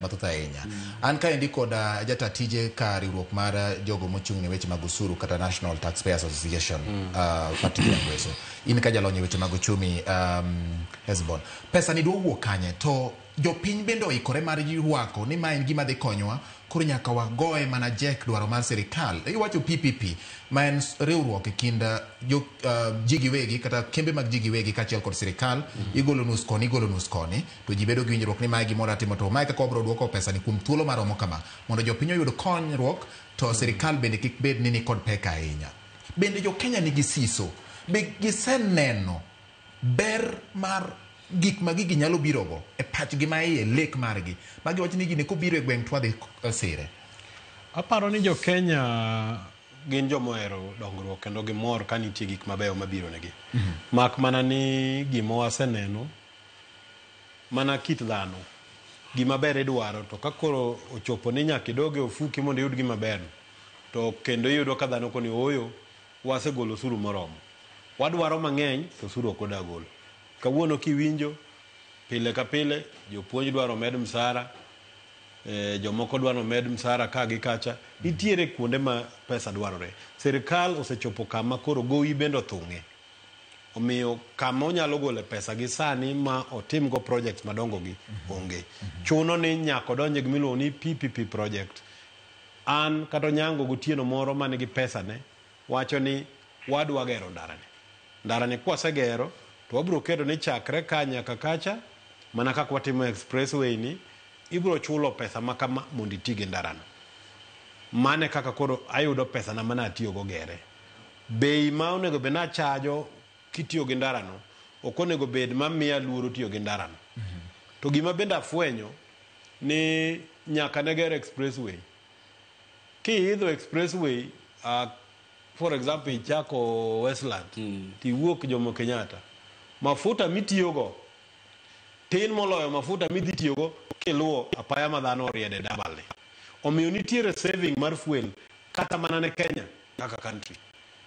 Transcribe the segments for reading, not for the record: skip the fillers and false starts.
Mathoth ahinya. An kaendi kod jata tije ka riwruok mar jogo mochung' ne weche mag osuru kata National Taxpayers Association, Patrick Nyangweso. In ka jalony e weche mag uchumi, Hesbon. Pesa ni dwa wuok kanye? To jopiny bende oikore mar rwako ni ma en gima dhi konyowa, koro nyaka wagoye mana jek dwaro mar sirikal. Iwacho PPP ma en riwruok e kind jo ji giwegi kata kembe mag ji giwegi kaachiel kod sirikal. Igolo nus koni, igolo nus koni. To ji bedo gi winjruok ni mae gima wadwa timo to mae kaka wabiro duoko pesa ni kuom thuolo maromo kama mondo jopiny oyud konyruok to sirikal bende kik bed ni nikod pek ahinya. Bende jo Kenya nigi siso? Be giseneno ber mar gik ma gigi nyalo birogo e pachgi ma iye, lek margi ma giwacho ni gini kobiro e gweng' to wadhi sire? Aparo ni jo Kenya gin joma ohero dongruok kendo gimor ka nitie gik mabeyo mabiro negi. Mak mana ni gima waseneno mana kit dhano, gima ber idwaro to ka koro ochopo ni nyaka idog e ofuki mondo iyud gima ber to kendo iyudo ka dhano koni ooyo wasegolo osuru moromo. Wadwaro mang'eny to osuru ok wadag golo. Kawuono kiwinjo pile ka pile jopuonj dwaro omed msara, jomoko dwaro omed msara ka gi kacha. Nitiere kuonde ma pesa dwarore. Sirkal osechopo kama koro gowi bende othung'e. Omiyo kama onyalo gole pesa gi sani ma otim go projects madongo gi onge. Chuno ni nyaka odonje gima iluongo ni PPP project. An kata Onyango gotieno moro man gi pesa ne wacho ni wadwa gero ndara ni. Ndara ni kwasegero to wabiro keto ni chakre ka nyaka kacha mana kaka watimo expressway ni ibiro chulo pesa ma kama mondo iti gi ndara no. Mano e kaka koro ayudo pesa na mane atiyo go gere. Bei ma onego bed ni achajo kitiyo gi ndarano ok onego bed ma miya luoro tiyo gi ndarano. To gima bende afwenyo ni nyaka ne ger expressway. Kiidho expressway, for example ichako Westland tiwuok Jomo Kenyatta, mafuta mitiyogo tin moloyo mafuta midhi tiyogo kiluwo apaya ma dhano oriede dabal ni. Omiyo nitiere saving mar fuel kata mana ne Kenya kaka country.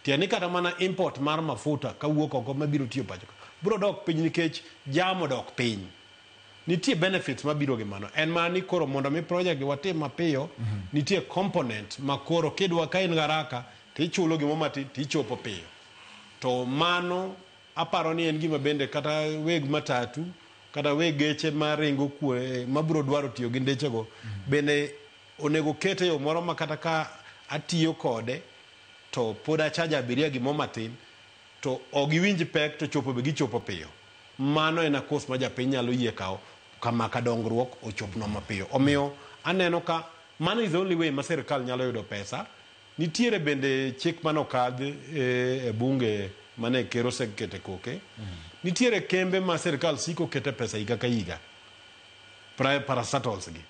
Tiende ni kata mana import mar mafuta kawuok oko mabiro tiyo pacho ka biro dok piny nikech jam odok piny. Nitie benefits mabiro gi mano. En mana ni koro mondo mi project gi watim mapiyo, nitie component ma koro kidwa ka in garaka tichulo gimo matin tichopo piyo. To mano aparo ni en gima bende kata weg matatu kata weg geche maringo kwe mabiro dwaro tiyo gi ndechego bende onego ket e yo moro ma kata ka atiyo kode to pod achajo abiria gimo matin to ok giwinj pek to chopo be gichopo piyo. Mano en a cost ma japiny nyalo yie kawo kama ka dongruok ochopnwa mapiyo. Omiyo aneno ka mano is the only way ma sirkal nyalo yudo pesa. Nitiere bende chik mane okadh e bunge mane ker osekete koke. Nitiere kembe ma sirkal siko kete pesa higa ka higa, parastatals gi,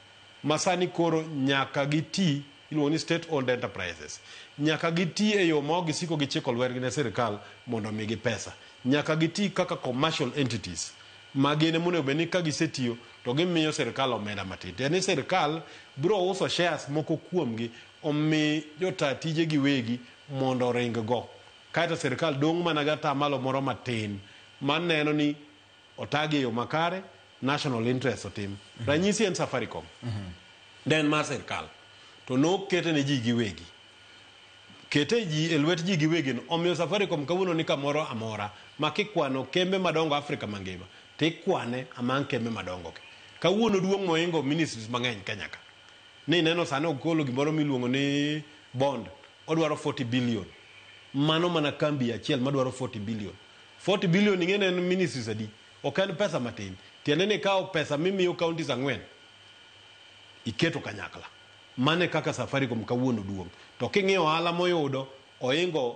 ma sani koro nyaka giti, iluongo ni state owned enterprises. Nyaka giti e yo ma ok gisiko gichiko lwetgi ne sirkal mondo omigi pesa. Nyaka giti kaka commercial entities ma gin ema onego bed ni ka gisetiyo to gimiyo sirkal omenda matin. Tiende ni sirkal biro uso shares moko kuomgi omi jota tije giwegi mondo oring go. Kaeto sirkal dong' mana gi atamalo moro matin maneno ni otagi e yo makare, national interest otim. Ranyisi en Safaricom. Ne en mar sirkal to nokete ne ji giwegi. Kete ji e lwet ji giwegi no omiyo Safaricom kawuono ni kamoro amora ma kikwano kembe madongo Afrika mangima tikwane among kembe madongo gi. Kawuono duong' mohingo ministries mang'eny Kenya ka. Ni neno sani ogolo gimoro miluongo ni bond odwaro 40 billion. Mano mana kambi achiel madwaro 40 billion. 40 billion ing'e ni en ministries adi? Ok en pesa matin. Tiende ni ikawo pesa mimiyo counties ang'wen iketo kanyakla. Mano e kaka Safaricom kawuono duong'. To king'iyo ohala moyudo, ohingo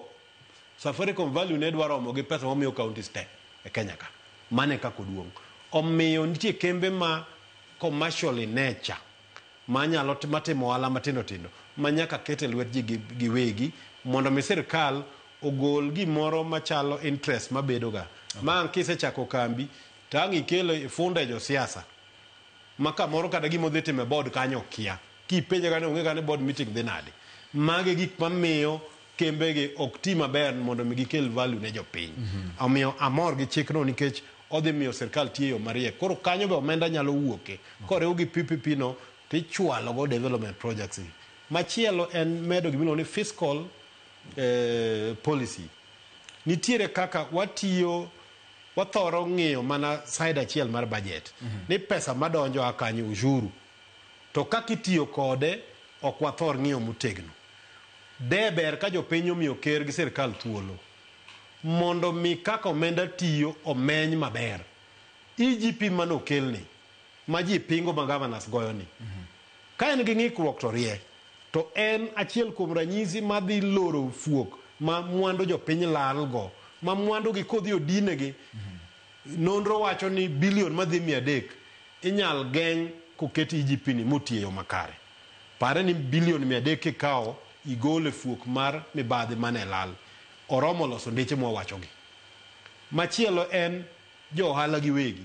Safaricom value ne dwa romo gi pesa momiyo counties te e Kenya ka. Mano e kaka oduong'. Omiyo nitie kembe ma commercial in nature manyalo matimo ohala matindo tindo ma nyaka ket e lwet ji giwegi mondo mi sirkal ogol gimoro machalo interest mabedo ga. Ma ang' kisechako kambi to ang' ikelo ifunda e josiasa ma kamoro kata gima odhi timo e board kanyo okia. Kipenje kanyo onge kata ni board meeting dhi nade. Magi e gik mamiyo kembe gi ok ti maber mondo mi gikel value ne jopiny. Omiyo amor gi chikno nikech odhi miyo sirkal tiyo e yo mariek. Koro kanyo be omenda nyalo wuoke. Koriw gi PPP no Tichwalo go development projects gi. Machielo en medo gimiluongo ni fiscal policy. Nitiere kaka watiyo, wathoro ng'iyo mana side achiel mar budget. Ni pesa madonjo a kanyo ushuru. To kaka itiyo kode ok wathor ng'iyo motegno. De ber ka jopiny omiyo ker gi sirkal thuolo mondo mi kaka omenda tiyo omeny maber. EGP manokelni ma ji pingo ma governors goyo ni. Ka en gi ng'ikruok to rie. To en achiel kuom ranyisi madhi loro fuok ma mwandu jopiny lal go. Ma mwandu gi kodhi odinegi. Nonro wacho ni bilion madhi 300 inyal geng' koket EGP ni motiyo e yo makare. Pare ni bilion 300 kikawo igolo e fuok mar mibadhi mane lal. Oromo loso ndeche mwawachogi. Machielo en jo ohala giwegi.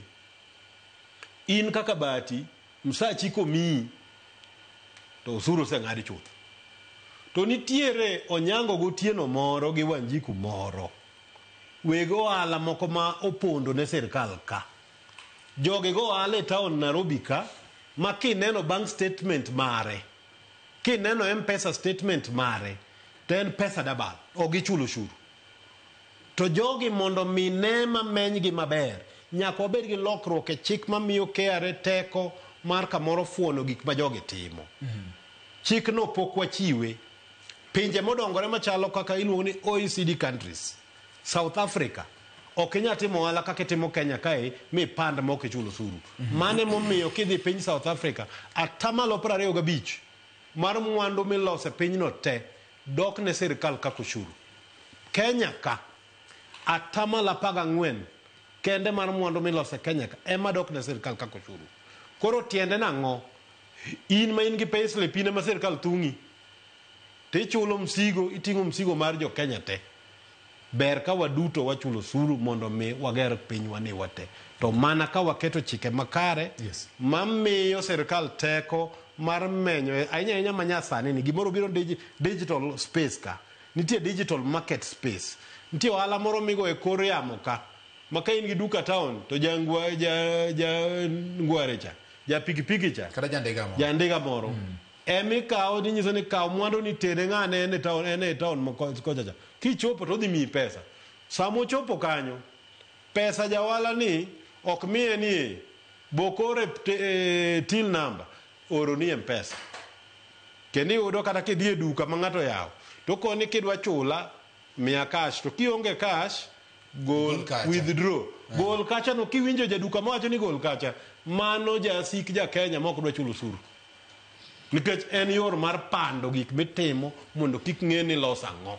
In kaka Bahati, msachi komiyi to osuru oseng'adi chuth. To nitiere Onyango Gotieno moro gi Wanjiku moro. Weg ohala moko ma opondo ne sirkal ka. Jogi go ohala e town Nairobi ka, ma kineno bank statement mare, kineno M-Pesa statement mare, to en pesa dabal, ok gichul ushuru. To jogi mondo mi ne mamenygi maber, nyaka wabed gi lokruok e chik mamiyo KRA teko mar kamoro fuono gik ma jogi timo. Chikno pok wachiwe. Pinje modongore machalo kaka iluongo ni OECD countries, South Africa, ok inyal timo ohala kaka itimo Kenya kae mipand ma ok ichul osuru. Mano emomiyo kidhi piny South Africa, atamalo 25 mar mwandu miloso e pinyno te dok ne sirkal kaka ushuru. Kenya ka, atamalo 14 kende mar mwandu miloso e Kenya ka ema dok ne sirkal kaka ushuru. Koro tiende nang'o? In ma in gi payslip in ema sirkal thung'i. Tichulo msigo, iting'o msigo mar jo Kenya te. Ber ka waduto wachulo osuru mondo mi wager pinywa ni wate. To mana ka waketo chike makare mamiyo sirkal teko mar menyo ahinya ahinya manyasani ni gimoro biro digital space ka. Nitie digital market space. Nitie ohala moro migo e kor yamo ka. Ma ka in gi duka town to jangware cha, ja pikipiki cha, kata jandiga moro. Jandiga moro. Emi kawo ninyiso ni kaw mwandu ni tere ng'ane en e town, en e town kocha cha. Kichopo to odhi miyi pesa. Sama ochopo kanyo, pesa jawala ni ok miye ni bokore till number oro ni M-Pesa. Kendo iyudo kata kidhi e duka ma ng'ato oyawo, to koni kidwa chula miya cash, to kionge cash gol withdraw. Gol kacha no kiwinjo jaduka mawacho ni gol kacha, mano jasik ja Kenya ma ok dwa chulo osuru. Nikech en yor mar pando gik mitimo mondo kik ng'e ni los ang'o.